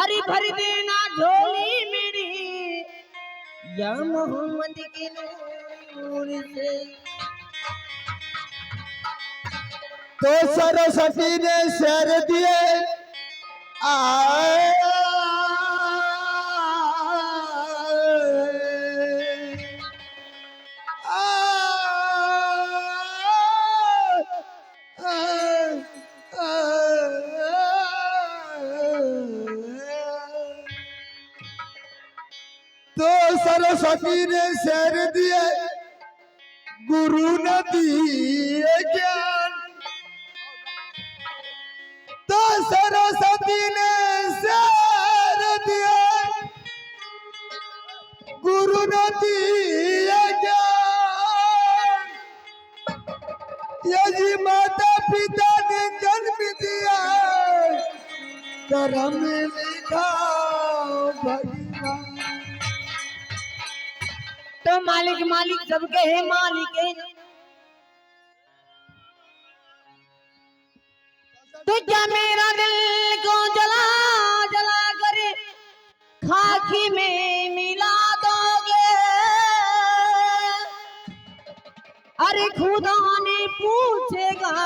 अरे भर देना झोली मेरी या मोहम्मद के नूर से। तो सरस्वती ने शेर दिए आए तो सरस्वती ने शेर दिए, गुरु ने दिए ज्ञान। तो सरस्वती ने शेर दिए, गुरु ने दिए ज्ञान। यदि माता पिता ने जन्म दिया, करम लिखा भगवान। तो मालिक मालिक सबके हैं मालिक हैं। तो क्या मेरा दिल को जला जला कर खाकी में मिला दोगे? अरे खुदा ने पूछेगा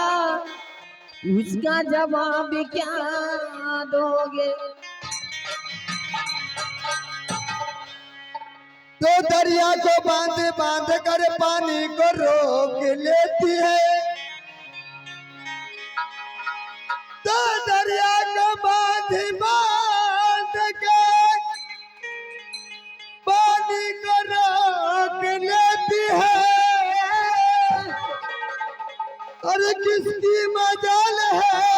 उसका जवाब क्या दोगे? तो दरिया को बांध बांध कर पानी को रोक लेती है। तो दरिया को बांध बांध के पानी को रोक लेती है। और किसकी मजाल है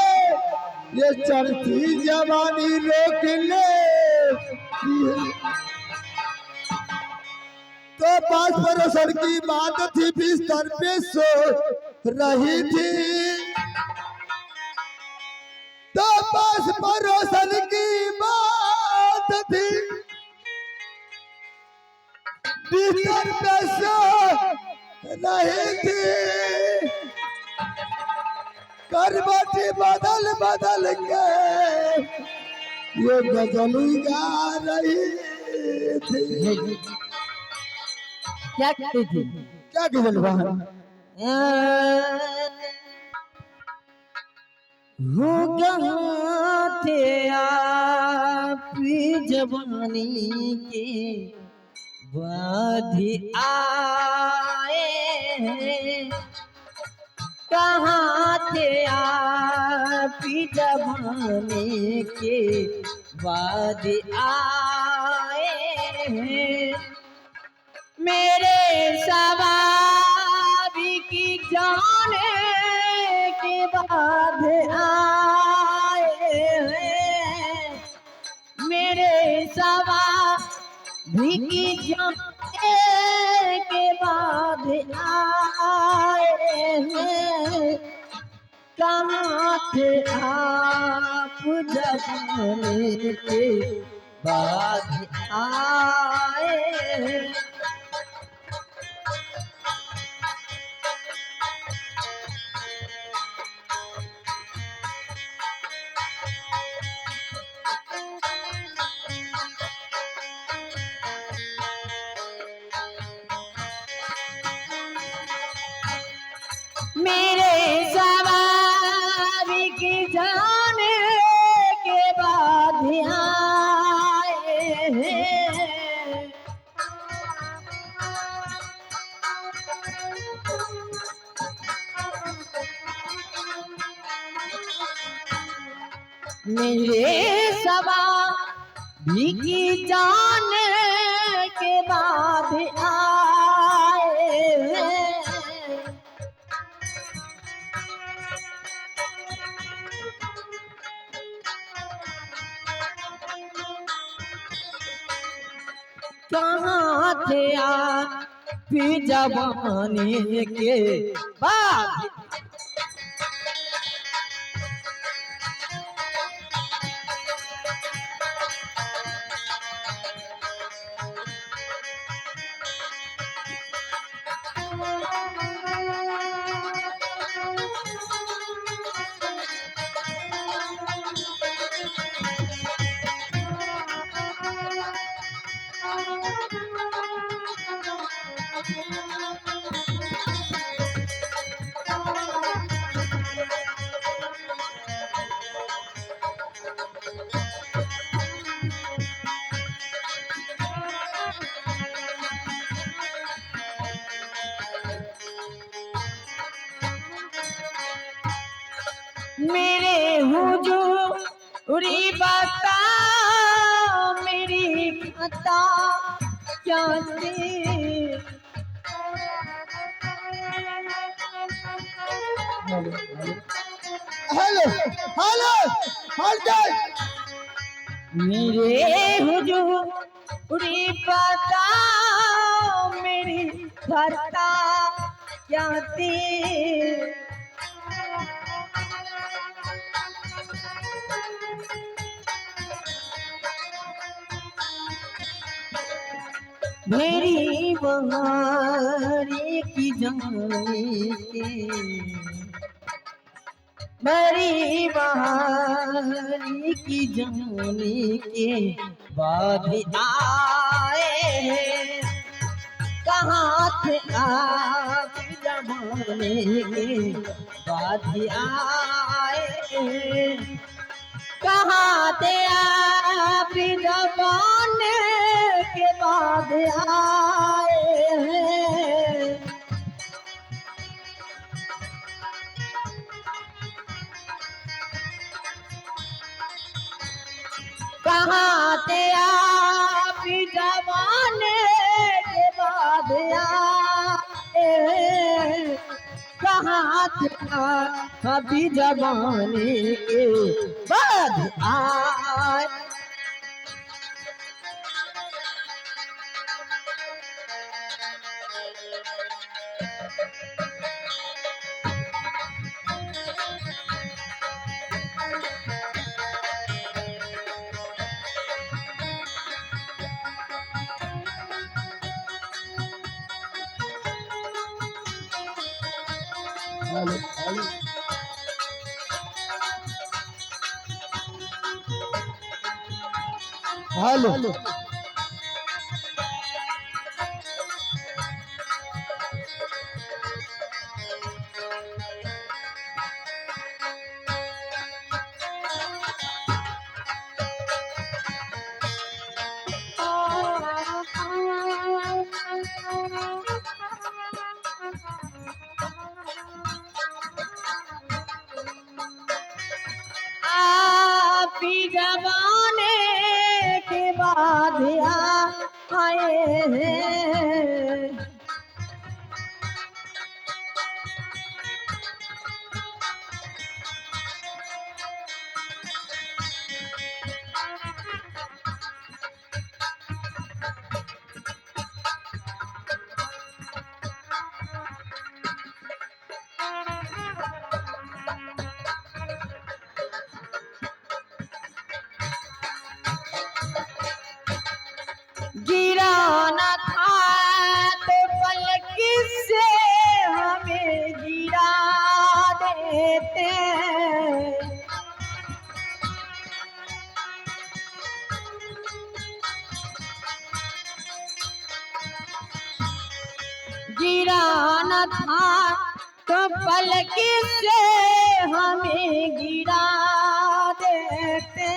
ये चढ़ती जवानी रोक लेती है। तो पास परोसन की बात थी, बिस्तर पे सो रही थी। तो पास परोसन की बात थी, बिस्तर पे सो रही थी। करवट बदल बदल के ये गजल गा रही थी। क्या कहती थी? क्या गजल बहन? हो कहाँ थे आप जवानी के बाद आए, कहाँ थे आप जवानी के बाद आए, मेरे सवाबी की जाने के बाद आए, मेरे सवाबी की जाने के बाद आए, कहाँ थे आप जमाने के बाद आए। मेरे सवारी की जाने के बाद आए, मेरे सवारी की जाने के बाद आए। कहाँ थे आप जवानी के बाद? मेरे हुजूरी बता मेरी खता क्या थी। हेलो हेलो हट। मेरे हुजूरी बता मेरी खता क्या थी। मेरी बहारी की जाने के, मेरी बहारी की जाने के बाद आए हैं। कहाँ थे आप जमाने के बाद आए हैं। कहाँ थे आप जमाने के बाद आए हैं। कहाँ थे आप जमाने के बाद आए हैं। कहाँ थे आप जमाने के बाद आए। Hello hello hello. आप ही जमाने के बाद आए हैं। गिराना था तो पलक से हमें गिरा देते। गिराना था तो पलक से हमें गिरा देते।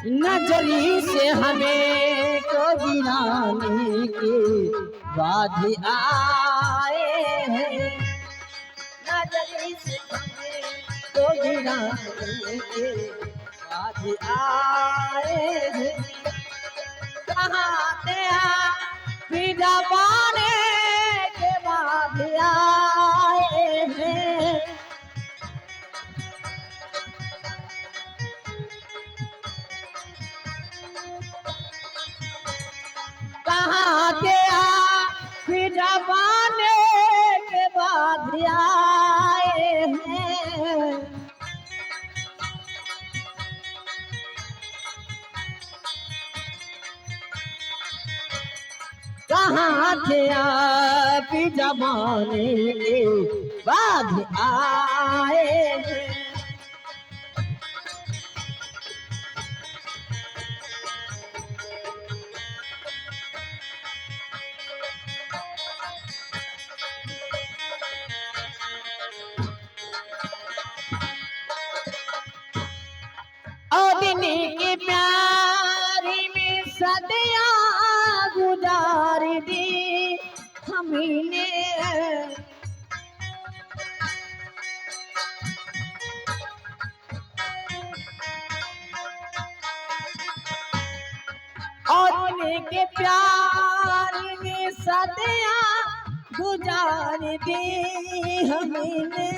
नजरी से हमें को गिराने के बाद आए हैं। नजरी से हमें को गिराने के बाद आए हैं। कहाँ थे आप जमाने के बाद आए हैं। कहाँ थे आप जमाने के बाद आए हैं। कहाँ थे आप जमाने के बाद आए हैं। के प्यार में सदियां गुजार दी हमने। और के प्यार में सदियां गुजार दी हमने।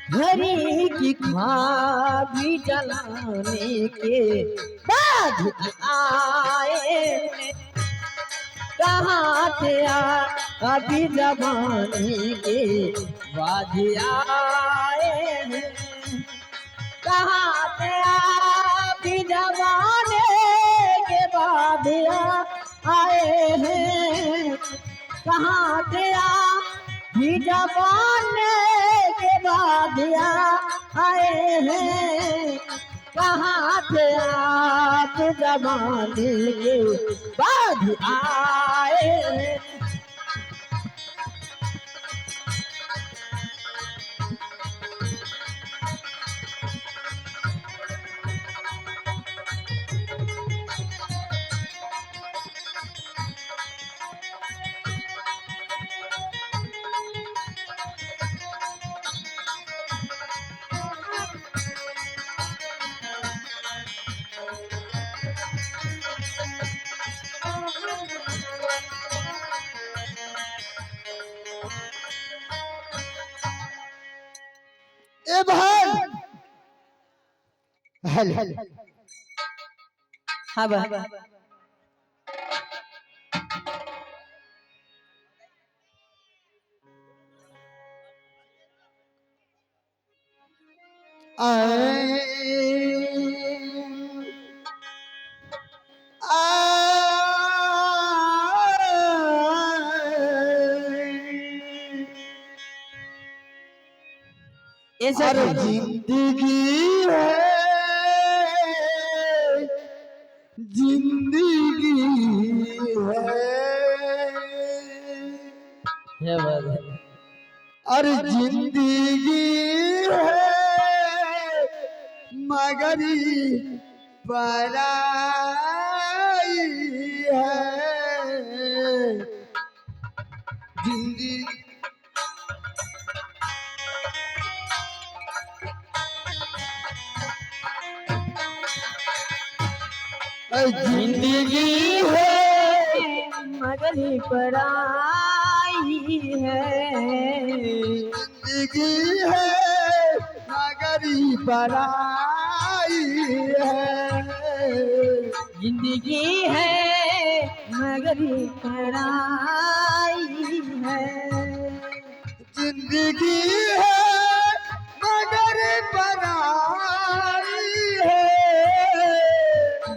हरी की खाबी जलाने के बाद आए, कहाँ थे अभी जमाने के बाद आए हैं, कहाँ थे अभी जमाने के बाद आए हैं, कहाँ थे अभी जमाने के बाद आए हैं, कहाँ थे आप जमाने के बाद आए हैं। ए बहन, हेलो। हाँ बहन। अरे जिंदगी है, जिंदगी है, अरे जिंदगी है मगर पराई है, जिंदगी जिंदगी है मगर पराई है, जिंदगी है मगर पराई है, जिंदगी है मगर पराई है, जिंदगी है मगर पराई है,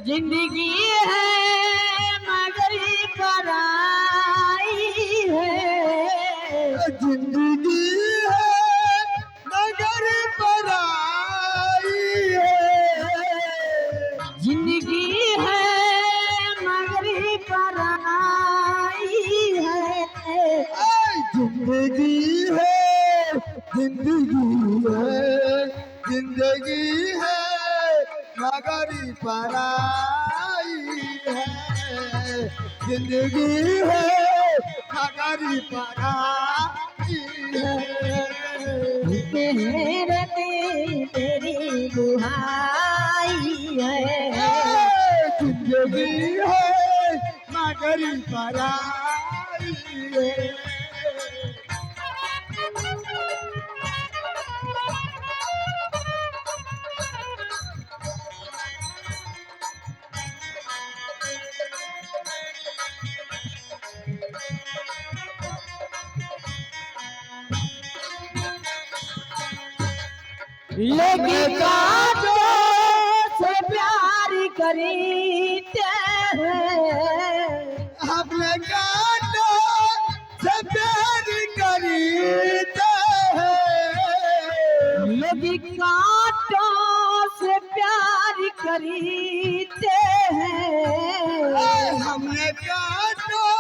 जिंदगी है मगर पराई है, जिंदगी है मगर पराई है, जिंदगी है मगर पराई है, जिंदगी है, जिंदगी है, जिंदगी है मगर पराई है, जिंदगी है मगर पराई है। मेहरत तेरी दुहाई है, जिंदगी है मगर पराई है। लोग कांटों से प्यार करते हैं, हमने कांटों से प्यार करते हैं, लोग कांटों से प्यार करते हैं, हमने कांटों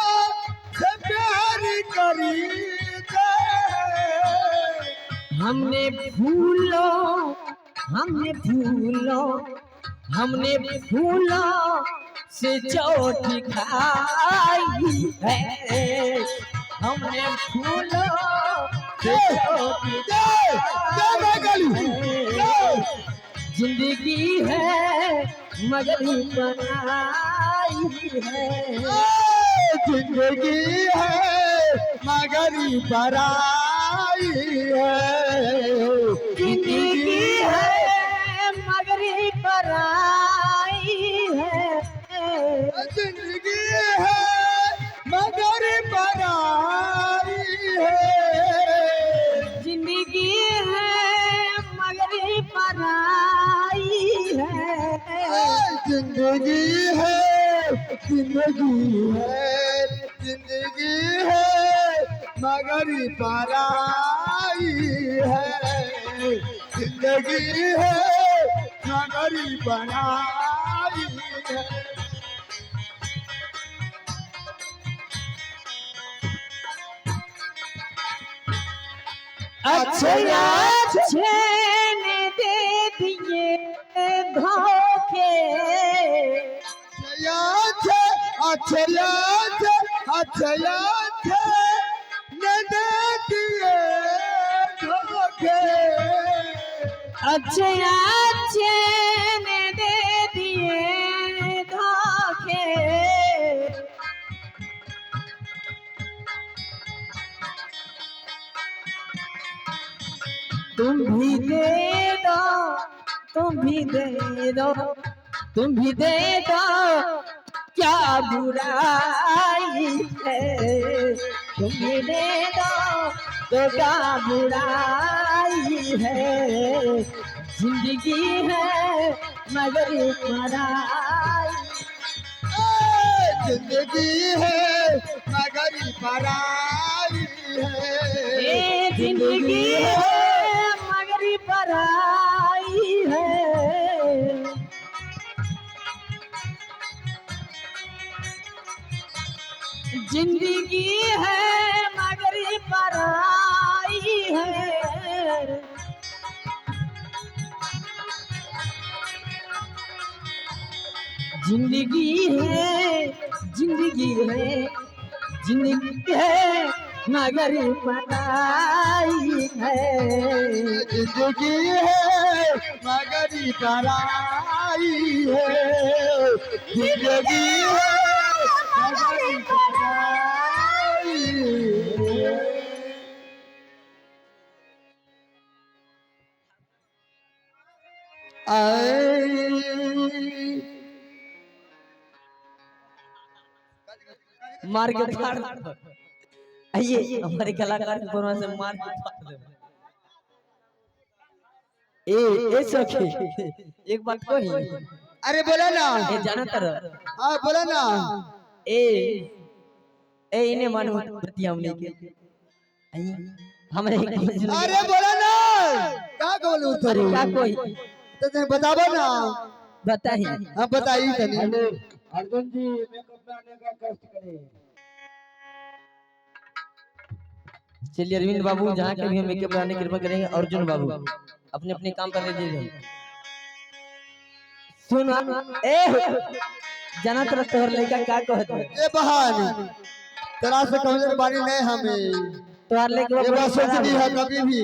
से प्यार करी दे। हमने फूलों हमने फूलों हमने फूलों से चोट खाई है, हमने फूलों से चोट जय जय महाकाली जय। जिंदगी है मगर बनाई है, जिंदगी है मगर पराई है, जिंदगी है मगर पराई है, जिंदगी है मगर पराई है, जिंदगी है मगर पराई है, जिंदगी है जिंदगी है जिंदगी है मगर पराई है, जिंदगी है मगर पराई है। अच्छे अच्छे ने दे दिए धोखे, अच्छे अच्छे अच्छे अच्छे अच्छे ने दे दिए धोखे, अच्छे अच्छे ने दे दिए धोखे, तुम भी दे दो तुम भी दे दो तुम भी दे दो क्या बुराई है, तुम भी दे दो तो क्या बुराई है, जिंदगी है मगर पराई, जिंदगी है मगर पराई है, जिंदगी है मगर पराई है, जिंदगी है मगर पराई है, जिंदगी है जिंदगी है जिंदगी है मगर पराई है, जिंदगी है मगर पराई है, जिंदगी है मगर पराई है। मार के फाड़, आइए हमारे कलाकार के फोनवा से मार के फाड़ दे। ए ए सखी एक बात कही। अरे बोला ना। ए जाना तर। हाँ बोला ना। ए ए इने मानो बतिया हमने के आइए हमरे। अरे बोला ना का बोलू अरे का कोई तो तने बताबो ना। बताई। हाँ बताई तनी। अर्जुन जी मेकअप में आने का कष्ट करें। चलिए अरविंद बाबू जहाँ के भी हम मेकअप बनाने की कृपा करेंगे। अर्जुन बाबू अपने अपने काम पर लीजिए। सुन ए जाना तरह तोहर लड़का का कहत है? ए बहान तेरा से कमजोर बानी नहीं हमें। तोहर लड़का ये बात सोचनी है कभी भी।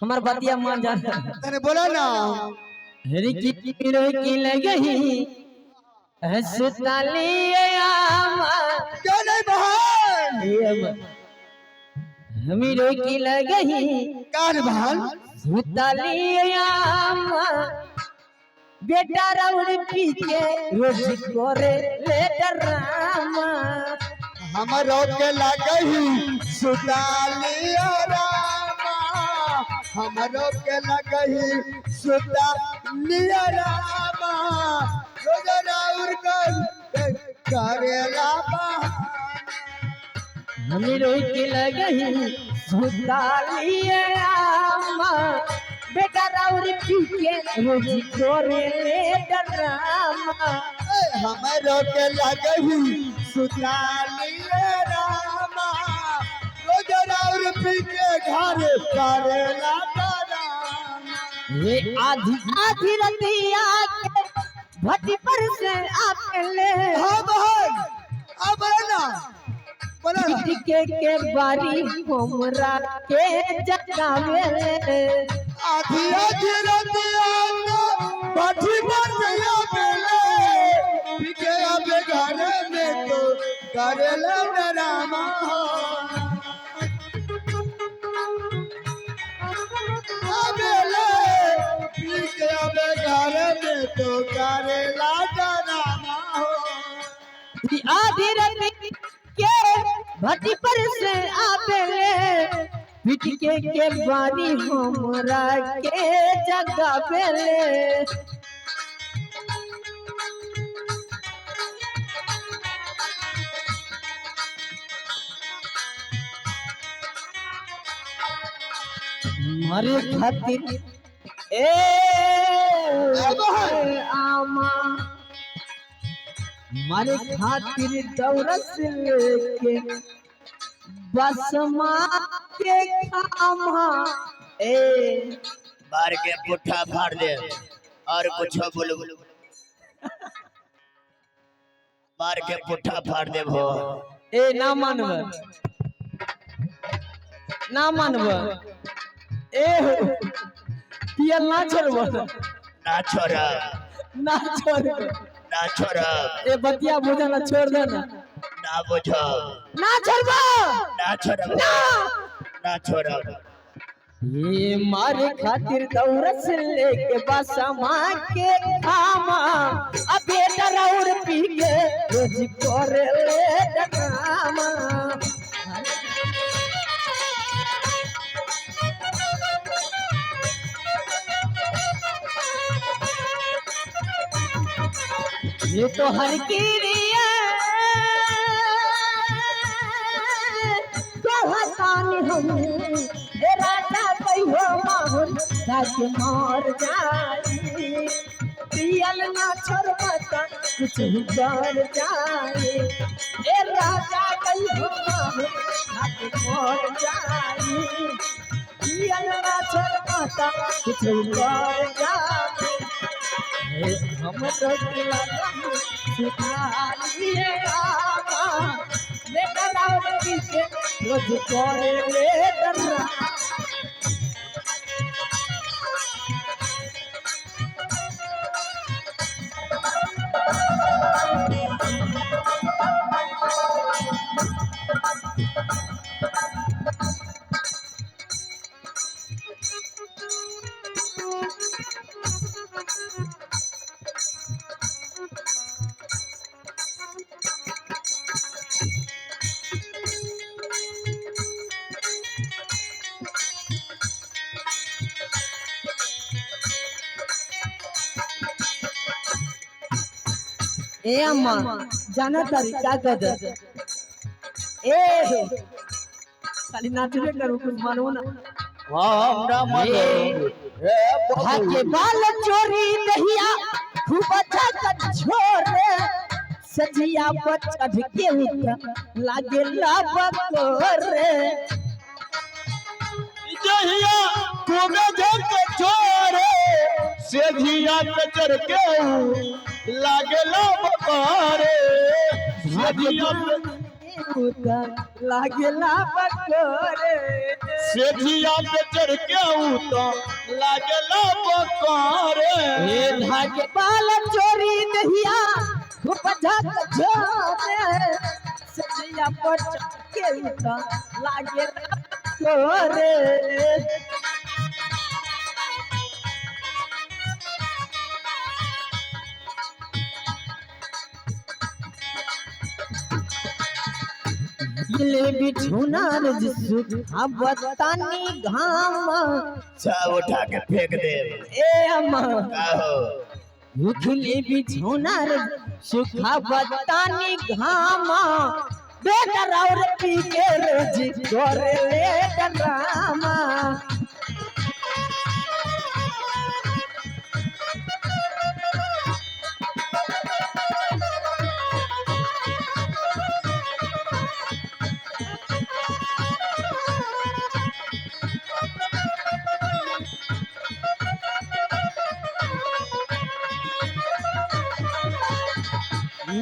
हमार बतिया मान जा। तने बोला ना। हरी की की लगही हंसताली आमा। क्यों नहीं बहान? हमीरो की लगही कान बहान सुताली आमा। बेटा राउर पी के रोज करे ले डरामा। हमरो के लगही सुताली रामा। हमरो के लगही सुताली रामा। रोज राउर कर करेला बहाना। हमीरो की लगही सुताली आमा। बेटा राउर पी के रोज करे ले डरामा। हमरो के लगही सुताली ले रामा, रोज राउर पी के घर करेला डरामा। ये आधी आधी रतिया के भट्टी पर से आवेले। हाँ बहन, अब बोला ना, बोला ना। के बारी हमरा के जगावेले। आधी आधी रतिया के भट्टी पर से आवेले, पी के आवे घर में तो करेला डरामा। आवेले पी के आवे घर में तो करेला डरामा हो। आधी रति के भट्टी पर से आवेले, पिटके के बारी हमरा के जगावेले। मारे खातिर ए आमा, मारे खातिर दौरस लेके बसमा के खामा ए। मार के पुट्ठा फाड़ दे और कुछ बोलो, मार के पुट्ठा फाड़ दे भो। ए ना मानब, ना मानब, ए हो पियल ना छोड़ब, ना छोड़ब, ना छोड़ब, ना छोड़ब। ए बतिया बुझा ना, छोड़ दे ना। ना बुझब, ना छोड़ब, ना छोड़ब, ना ना छोड़ब। ये मारे खातिर दौरस लेके बसमा के खामा, अबे डरौर पी के रोज करे ले डरामा। ये तो हर किरिया कहतानी हम, ए राजा कहियो माहुर खाके मर जाई, पियल ना छोड़बता कुछ कर जाई। ए राजा कहियो माहुर खाके मर जाई, पियल ना छोड़बता कुछ कर जाई। ए हम तो सुना आमा, बेटा राउर पीछे रोज करे ले डरा। ए अम्मा जाना तारी का कद ए खाली नाचबे करू, कुछ मानू ना। हाँ हम ना मानो। भागे बाल चोरी दहिया खूब अच्छा छोरे, सजिया पर चढ़ के उतर लागे बकोरे। जहिया खूबे झक छोरे, सेधिया पे चढ़ के लागेला बकारे। सेधिया पे उतर लागेला बकोरे, सेधिया पे चढ़ के उतर लागेला बकारे। ए धागे बाल चोरी दहिया खूब झक छोरे, सजिया पर चढ़ के उतर लागेला बकोरे। ले बिछुना सुखा बतानी घामा, सब उठा के फेंक दे। ए अम्मा का हो? उखली बिछुना सुखा बतानी घामा, बेटा राउर पी के रोज करे ले डरामा।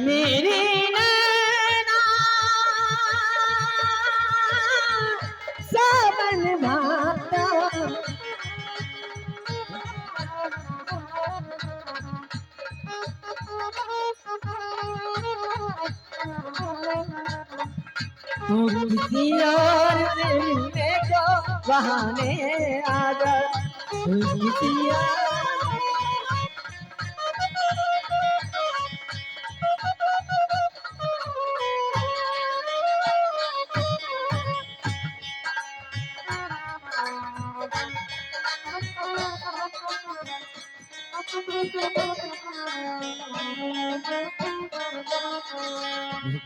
मेरी नैना सावन भाता। तू किसी और से मिलने को बहाने आ जा, तू किसी और।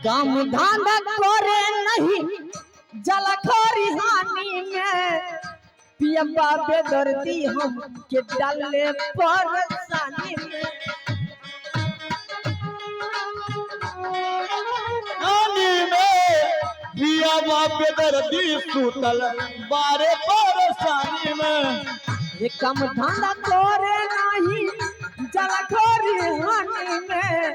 काम धांधा करे नहीं जलखोरी हानि में, पिया बाबे दर्दी हम के डाले परेशानी में। नानी में पिया बाप दर्दी सुतल बारे परेशानी में। ये काम धांधा करे नहीं जलखोरी हानि में,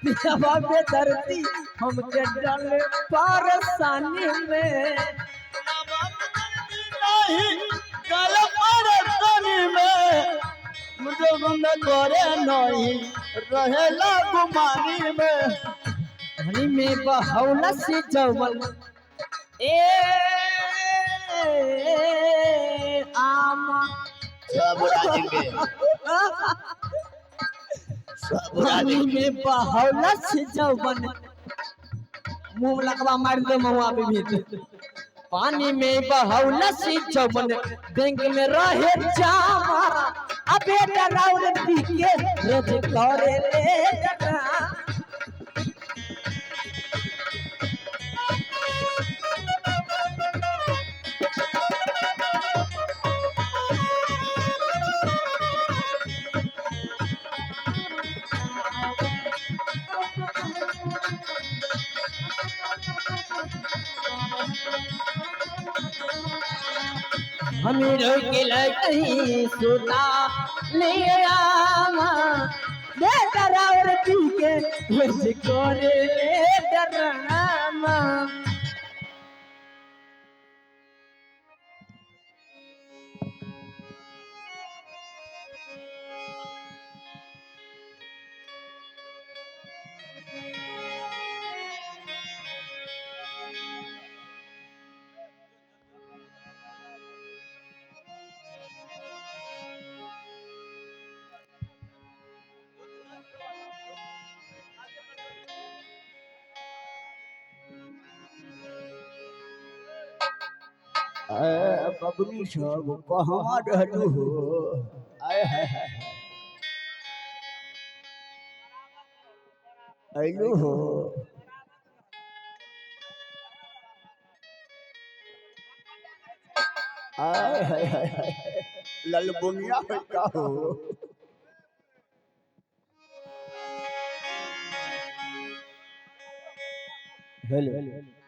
पिया बाबे दर्दी हम के डाले परेशानी में। नहीं कल परेशानी में मुझे बंद करे नहीं रहेला गुमानी में। धनी में बहौला से जवल ए आमा सब उड़ा देंगे, सब उड़ा धनी देंगे। में बहौला से जवन मुंह लकवा मार दे महुआ पे भी। पानी में बहौला से जवन बैंक में रहे जामा, अबे डराउर पी के रोज करे ले डरा। हमें रोके कहीं सुता ले आमा, दे डरावर पी के रोज करे ले डरामा। बबनी सब कहवा रहलू हो? आय हाय हाय अइलू हो? आय हाय हाय हाय ललबुनिया है का हो? हेलो।